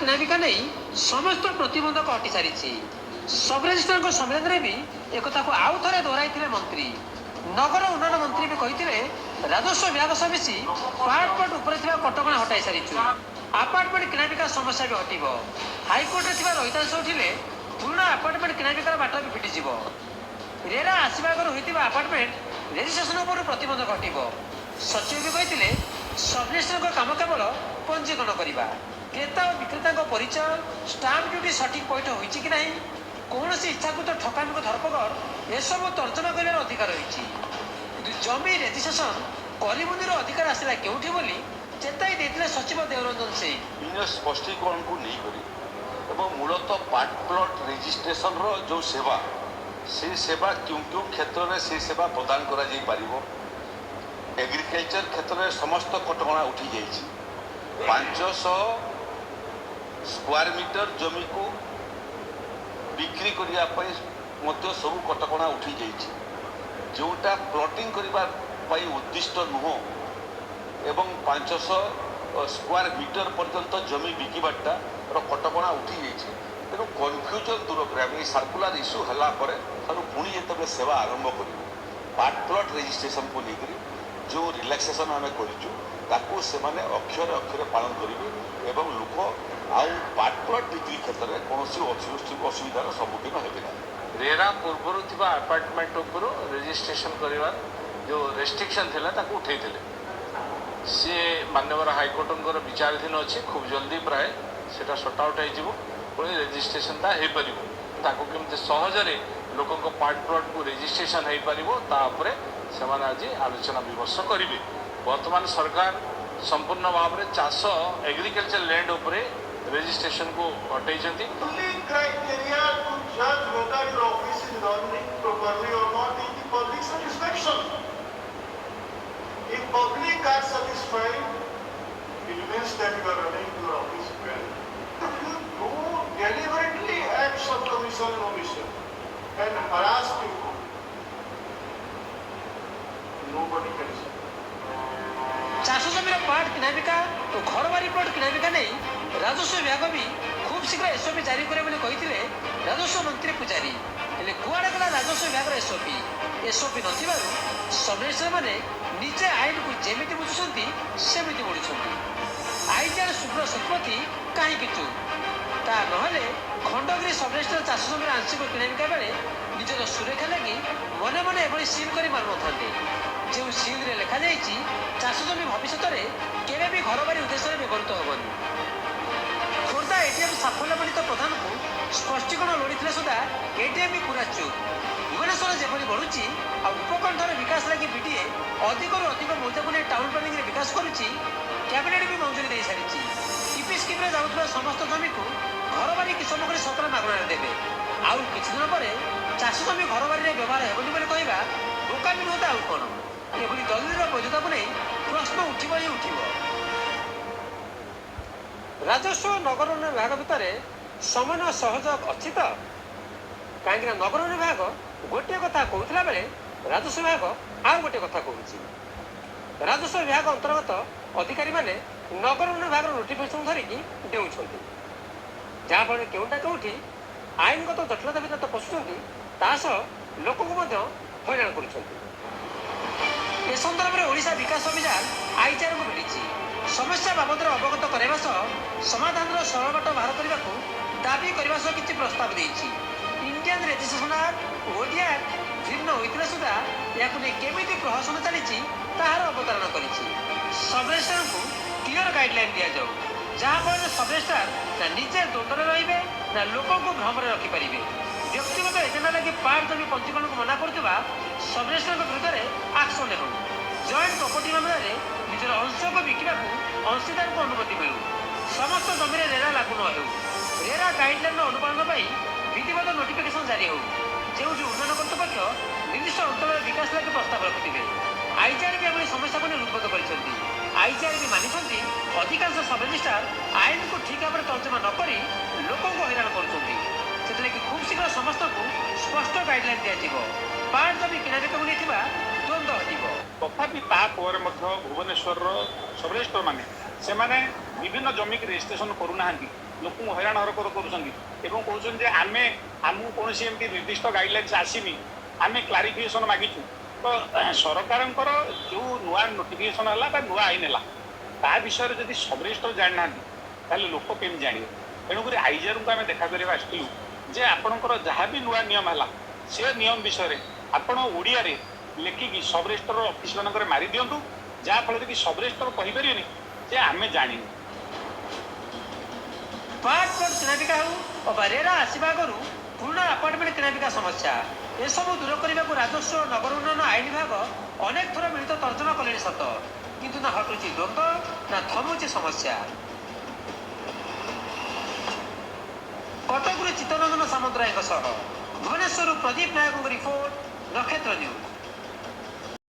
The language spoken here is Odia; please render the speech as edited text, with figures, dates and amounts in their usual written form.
କିଣାବିକା ନେଇ ସମସ୍ତ ପ୍ରତିବନ୍ଧକ ହଟି ସାରିଛି। ସବରେଜିଷ୍ଟ୍ରାରଙ୍କ ସମ୍ମିଳନୀରେ ବି ଏକଥାକୁ ଆଉ ଥରେ ଦୋହରାଇଥିଲେ ମନ୍ତ୍ରୀ। ନଗର ଉନ୍ନୟନ ମନ୍ତ୍ରୀ ବି କହିଥିଲେ, ରାଜସ୍ୱ ବିଭାଗ ସହ ମିଶି ପାର୍ଟ ପ୍ଲଟ ଉପରେ ଥିବା କଟକଣା ହଟାଇ ସାରିଛୁ। ଆପାର୍ଟମେଣ୍ଟ କିଣାବିକା ସମସ୍ୟା ବି ହଟିବ। ହାଇକୋର୍ଟରେ ଥିବା ରହିତାଂଶ ଉଠିଲେ ପୁରୁଣା ଆପାର୍ଟମେଣ୍ଟ କିଣାବିକାର ବାଟ ବି ଫିଟିଯିବ। ରେରା ଆସିବା ଆଗରୁ ହୋଇଥିବା ଆପାର୍ଟମେଣ୍ଟ ରେଜିଷ୍ଟ୍ରେସନ ଉପରୁ ପ୍ରତିବନ୍ଧକ ହଟିବ। ସଚିବ ବି କହିଥିଲେ, ସବରେଜିଷ୍ଟ୍ରାରଙ୍କ କାମ କେବଳ ପଞ୍ଜୀକରଣ କରିବା। କ୍ରେତା ଓ ବିକ୍ରେତାଙ୍କ ପରିଚୟ, ଷ୍ଟାମ୍ପ ଡ୍ୟୁଟି ସଠିକ ପଇଠ ହୋଇଛି କି ନାହିଁ, କୌଣସି ଇଚ୍ଛାକୃତ ଠକାମିକୁ ଧରପଗଡ଼, ଏସବୁ ତର୍ଜମା କରିବାର ଅଧିକାର ରହିଛି। କିନ୍ତୁ ଜମି ରେଜିଷ୍ଟ୍ରେସନ କରିବୁନିର ଅଧିକାର ଆସିଲା କେଉଁଠି ବୋଲି ଚେତାଇ ଦେଇଥିଲେ ସଚିବ ଦେବରଞ୍ଜନ ସିଂ। ବିଭିନ୍ନ ସ୍ପଷ୍ଟୀକରଣକୁ ନେଇକରି ଏବଂ ମୂଳତଃ ପାର୍ଟ ପ୍ଲଟ୍ ରେଜିଷ୍ଟ୍ରେସନର ଯେଉଁ ସେବା, ସେ ସେବା କେଉଁ କେଉଁ କ୍ଷେତ୍ରରେ ସେ ସେବା ପ୍ରଦାନ କରାଯାଇପାରିବ। ଏଗ୍ରିକଲଚର କ୍ଷେତ୍ରରେ ସମସ୍ତ କଟକଣା ଉଠିଯାଇଛି। 500 ସ୍କୋୟାର ମିଟର ଜମିକୁ ବିକ୍ରି କରିବା ପାଇଁ ମଧ୍ୟ ସବୁ କଟକଣା ଉଠିଯାଇଛି। ଯେଉଁଟା ପ୍ଲଟିଂ କରିବା ପାଇଁ ଉଦ୍ଦିଷ୍ଟ ନୁହଁ ଏବଂ 500 ସ୍କୋୟାର ମିଟର ପର୍ଯ୍ୟନ୍ତ ଜମି ବିକିବାଟାର କଟକଣା ଉଠିଯାଇଛି। ତେଣୁ କନଫ୍ୟୁଜନ୍ ଦୂର କରିବା ପାଇଁ ଏଇ ସାର୍କୁଲାର ଇସ୍ୟୁ ହେଲା ପରେ ଠାରୁ ପୁଣି ଯେତେବେଳେ ସେବା ଆରମ୍ଭ କରିବୁ, ପାର୍ଟ ପ୍ଲଟ୍ ରେଜିଷ୍ଟ୍ରେସନକୁ ନେଇକରି ଯେଉଁ ରିଲାକ୍ସେସନ୍ ଆମେ କରିଛୁ, ତାକୁ ସେମାନେ ଅକ୍ଷରେ ଅକ୍ଷରେ ପାଳନ କରିବେ ଏବଂ ଲୋକ ଆଉ ପାର୍ଟ ପ୍ଲଟ୍ ବିକ୍ରି କ୍ଷେତ୍ରରେ କୌଣସି ଅସୁବିଧାର ସମ୍ମୁଖୀନ ହେବେ ନାହିଁ। ରେରା ପୂର୍ବରୁ ଥିବା ଆପାର୍ଟମେଣ୍ଟ ଉପରୁ ରେଜିଷ୍ଟ୍ରେସନ କରିବାର ଯେଉଁ ରେଷ୍ଟ୍ରିକ୍ସନ୍ ଥିଲା, ତାକୁ ଉଠେଇଥିଲେ। ସିଏ ମାନ୍ୟବର ହାଇକୋର୍ଟଙ୍କର ବିଚାରାଧୀନ ଅଛି। ଖୁବ୍ ଜଲ୍ଦି ପ୍ରାୟ ସେଟା ସର୍ଟ ଆଉଟ୍ ହେଇଯିବ। ପୁଣି ରେଜିଷ୍ଟ୍ରେସନଟା ହେଇପାରିବ। ତାକୁ କେମିତି ସହଜରେ ଲୋକଙ୍କ ପାର୍ଟ ପ୍ଲଟ୍କୁ ରେଜିଷ୍ଟ୍ରେସନ ହେଇପାରିବ, ତା ଉପରେ ସେମାନେ ଆଜି ଆଲୋଚନା ବିମର୍ଶ କରିବେ। ବର୍ତ୍ତମାନ ସରକାର ସମ୍ପୂର୍ଣ୍ଣ ଭାବରେ ଚାଷ, ଏଗ୍ରିକଲଚର ଲ୍ୟାଣ୍ଡ ଉପରେ ରେଜିଷ୍ଟ୍ରେସନକୁ ହଟେଇଛନ୍ତି। Only criteria to judge whether your office is running properly or not is the public satisfaction. If public are satisfied, it means that you are running your office well. If you do deliberately acts of commission and omission and harass people, nobody can say. ଚାଷ ଜମିର ପାର୍ଟ କିଣାବିକା ଓ ଘରବାରି ପ୍ଲଟ କିଣାବିକା ନେଇ ରାଜସ୍ୱ ବିଭାଗ ବି ଖୁବ୍ ଶୀଘ୍ର ଏସ୍ଓପି ଜାରି କରିବେ ବୋଲି କହିଥିଲେ ରାଜସ୍ୱ ମନ୍ତ୍ରୀ ପୂଜାରୀ। ହେଲେ କୁଆଡ଼େ ଗଲା ରାଜସ୍ୱ ବିଭାଗର ଏସ୍ଓପି? ଏସ୍ଓପି ନଥିବାରୁ ସବରେଜିଷ୍ଟ୍ରାର ମାନେ ନିଜେ ଆଇନକୁ ଯେମିତି ବୁଝୁଛନ୍ତି, ସେମିତି ମୋଡ଼ୁଛନ୍ତି। ଆଇଜିଆର ସୁବ୍ରତ ଶତପଥୀ କାହିଁକି ଚୁପ୍? ତା ନହେଲେ ଖଣ୍ଡଗିରି ସବରେଜିଷ୍ଟ୍ରାର ଚାଷ ଜମିର ଆଂଶିକ କିଣାବିକା ବେଳେ ନିଜର ସୁରକ୍ଷା ଲାଗି ମନେ ମନେ ଏଭଳି ସିଲ୍ କରି ମାରୁନଥାନ୍ତେ, ଯେଉଁ ସିଲ୍ରେ ଲେଖାଯାଇଛି, ଚାଷ ଜମି ଭବିଷ୍ୟତରେ କେବେ ବି ଘରବାରି ଉଦ୍ଦେଶ୍ୟରେ ବ୍ୟବହୃତ ହେବନି। ଖୋର୍ଦ୍ଧା ଏଡିଏମ୍ ସାଫଲ୍ୟମଣ୍ଡିତ ପ୍ରଧାନଙ୍କୁ ସ୍ପଷ୍ଟୀକରଣ ଲୋଡ଼ିଥିଲେ ସୁଦ୍ଧା ଏଡିଏମ୍ ବି ପୁରା ଚୁପ୍। ଭୁବନେଶ୍ୱର ଯେଭଳି ବଢ଼ୁଛି ଆଉ ଉପକଣ୍ଠର ବିକାଶ ଲାଗି ବିଡିଏ ଅଧିକରୁ ଅଧିକ ମୌଜାକୁ ନେଇ ଟାଉନ ପ୍ଲାନିଂରେ ବିକାଶ କରୁଛି, କ୍ୟାବିନେଟ୍ ବି ମଞ୍ଜୁରୀ ଦେଇସାରିଛି। ଇପି ସ୍କିମ୍ରେ ଯାଉଥିବା ସମସ୍ତ ଜମିକୁ ଘରବାରି କିସମ କରି ସତରେ ମାଗଣାରେ ଦେବେ। ଆଉ କିଛି ଦିନ ପରେ ଚାଷ ଜମି ଘରବାରିରେ ବ୍ୟବହାର ହେବନି ବୋଲି କହିବା ବୋକାମି ନୁହଁ ତ ଆଉ କ'ଣ? ଏଭଳି ଦଲିଲର ବୈଧତାକୁ ନେଇ ପ୍ରଶ୍ନ ଉଠିବ ହିଁ ଉଠିବ। ରାଜସ୍ୱ ଓ ନଗର ଉନ୍ନୟନ ବିଭାଗ ଭିତରେ ସମନ୍ୱୟ ସହଯୋଗ ଅଛି ତ? କାହିଁକିନା ନଗର ଉନ୍ନୟନ ବିଭାଗ ଗୋଟିଏ କଥା କହୁଥିଲା ବେଳେ ରାଜସ୍ୱ ବିଭାଗ ଆଉ ଗୋଟିଏ କଥା କହୁଛି। ରାଜସ୍ୱ ବିଭାଗ ଅନ୍ତର୍ଗତ ଅଧିକାରୀମାନେ ନଗର ଉନ୍ନୟନ ବିଭାଗର ନୋଟିଫିକେସନ ଧରିକି ଡେଉଁଛନ୍ତି, ଯାହାଫଳରେ କେଉଁଟା କେଉଁଠି ଆଇନଗତ ଜଟିଳତା ଭିତରେ ତ ପଶୁଛନ୍ତି, ତା ସହ ଲୋକଙ୍କୁ ମଧ୍ୟ ହଇରାଣ କରୁଛନ୍ତି। ଏ ସନ୍ଦର୍ଭରେ ଓଡ଼ିଶା ବିକାଶ ଅଭିଯାନ ଆଇଜିଆରଙ୍କୁ ଭେଟିଛି। ସମସ୍ୟା ବାବଦରେ ଅବଗତ କରାଇବା ସହ ସମାଧାନର ସରଳ ବାଟ ବାହାର କରିବାକୁ ଦାବି କରିବା ସହ କିଛି ପ୍ରସ୍ତାବ ଦେଇଛି। ଇଣ୍ଡିଆନ ରେଜିଷ୍ଟ୍ରେସନ ଆକ୍ଟ ଓ ଓଡି ଆକ୍ଟ ଭିନ୍ନ ହୋଇଥିଲେ ସୁଦ୍ଧା ଏହାକୁ ନେଇ କେମିତି ପ୍ରହସନ ଚାଲିଛି, ତାହାର ଅବତାରଣା କରିଛି। ସବରେଜିଷ୍ଟ୍ରାରଙ୍କୁ କ୍ଲିୟର ଗାଇଡଲାଇନ ଦିଆଯାଉ, ଯାହାଫଳରେ ସବରେଜିଷ୍ଟ୍ରାର ନା ନିଜେ ଦ୍ୱନ୍ଦ୍ୱରେ ରହିବେ, ନା ଲୋକଙ୍କୁ ଭ୍ରମରେ ରଖିପାରିବେ। ବ୍ୟକ୍ତିଗତ ଏଜେଣ୍ଡା ଲାଗି ପାର୍ଟ ଜମି ପଞ୍ଜୀକରଣକୁ ମନା କରୁଥିବା ସବରେଜିଷ୍ଟ୍ରାରଙ୍କ ବିରୁଦ୍ଧରେ ଆକ୍ସନ ହେଉ। ଜଏଣ୍ଟ ପ୍ରପର୍ଟି ମାମଲାରେ ନିଜର ଅଂଶକୁ ବିକିବାକୁ ଅଂଶୀଦାରଙ୍କୁ ଅନୁମତି ମିଳୁ। ସମସ୍ତ ଜମିରେ ରେରା ଲାଗୁ ନ ହେଉ। ରେରା ଗାଇଡଲାଇନର ଅନୁପାଳନ ପାଇଁ ବିଧିବଦ୍ଧ ନୋଟିଫିକେସନ ଜାରି ହେଉ, ଯେଉଁଠି ଉନ୍ନୟନ କର୍ତ୍ତୃପକ୍ଷ ନିର୍ଦ୍ଦିଷ୍ଟ ଅଞ୍ଚଳର ବିକାଶ ଲାଗି ପ୍ରସ୍ତାବ ରଖିଥିବେ। ଆଇଜିଆର ବି ଏଭଳି ସମସ୍ୟାକୁ ନେଇ ହୃଦବୋଧ କରିଛନ୍ତି। ଆଇଜିଆର ବି ମାନିଛନ୍ତି, ଅଧିକାଂଶ ସବରେଜିଷ୍ଟ୍ରାର ଆଇନକୁ ଠିକ୍ ଭାବରେ ତର୍ଜମା ନ କରି ଲୋକଙ୍କୁ ହଇରାଣ କରୁଛନ୍ତି। ସେଥିଲାଗି ଖୁବ୍ ଶୀଘ୍ର ସମସ୍ତଙ୍କୁ ସ୍ପଷ୍ଟ ଗାଇଡଲାଇନ ଦିଆଯିବ। ପାର୍ଟ ଜମି କିଣାବିକାକୁ ନେଇଥିବା ଦ୍ୱନ୍ଦ୍ୱ ହଟିବ। ତଥାପି ତାପରେ ମଧ୍ୟ ଭୁବନେଶ୍ୱରର ସବରେଜିଷ୍ଟ୍ରାର ମାନେ ସେମାନେ ବିଭିନ୍ନ ଜମିକି ରେଜିଷ୍ଟ୍ରେସନ କରୁନାହାନ୍ତି, ଲୋକଙ୍କୁ ହଇରାଣ ହରକତ କରୁଛନ୍ତି ଏବଂ କହୁଛନ୍ତି ଯେ ଆମେ ଆମକୁ କୌଣସି ଏମିତି ନିର୍ଦ୍ଦିଷ୍ଟ ଗାଇଡଲାଇନ୍ସ ଆସିନି, ଆମେ କ୍ଲାରିଫିକେସନ ମାଗିଛୁ। ତ ସରକାରଙ୍କର ଯୋଉ ନୂଆ ନୋଟିଫିକେସନ ହେଲା ବା ନୂଆ ଆଇନ ହେଲା, ତା ବିଷୟରେ ଯଦି ସବ୍ ରେଜିଷ୍ଟ୍ରାର ଜାଣିନାହାନ୍ତି, ତାହେଲେ ଲୋକ କେମିତି ଜାଣିବେ? ତେଣୁକରି ଆଇଜିଆରଙ୍କୁ ଆମେ ଦେଖା କରିବାକୁ ଆସିଥିଲୁ ଯେ ଆପଣଙ୍କର ଯାହା ବି ନୂଆ ନିୟମ ହେଲା, ସେ ନିୟମ ବିଷୟରେ ଆପଣ ଓଡ଼ିଆରେ ଲେଖିକି ସବ୍ ରେଜିଷ୍ଟ୍ରାର ଅଫିସ ମାନଙ୍କରେ ମାରି ଦିଅନ୍ତୁ, ଯାହାଫଳରେ କି ସବ୍ ରେଜିଷ୍ଟ୍ରାର କହିପାରିବେନି ଯେ ଆମେ ଜାଣିନୁ। ପାର୍ଟ ପ୍ଲଟ୍ କିଣାବିକା ହେଉ ଅବା ରେରା ଆସିବା ଆଗରୁ ପୁରୁଣା ଆପାର୍ଟମେଣ୍ଟ କିଣାବିକା ସମସ୍ୟା, ଏସବୁ ଦୂର କରିବାକୁ ରାଜସ୍ୱ ଓ ନଗର ଉନ୍ନୟନ ଆଇନ ବିଭାଗ ଅନେକ ଥର ମିଳିତ ତର୍ଜମା କଲେଣି ସତ, କିନ୍ତୁ ନା ହଟୁଛି ଦ୍ୱନ୍ଦ୍ୱ ନା ଥମୁଛି ସମସ୍ୟା। କଟକରୁ ଚିତ୍ତରଞ୍ଜନ ସାମନ୍ତରାୟଙ୍କ ସହ ଭୁବନେଶ୍ୱରରୁ ପ୍ରଦୀପ ନାୟକଙ୍କ ରିପୋର୍ଟ, ନକ୍ଷତ୍ର ନ୍ୟୁଜ୍।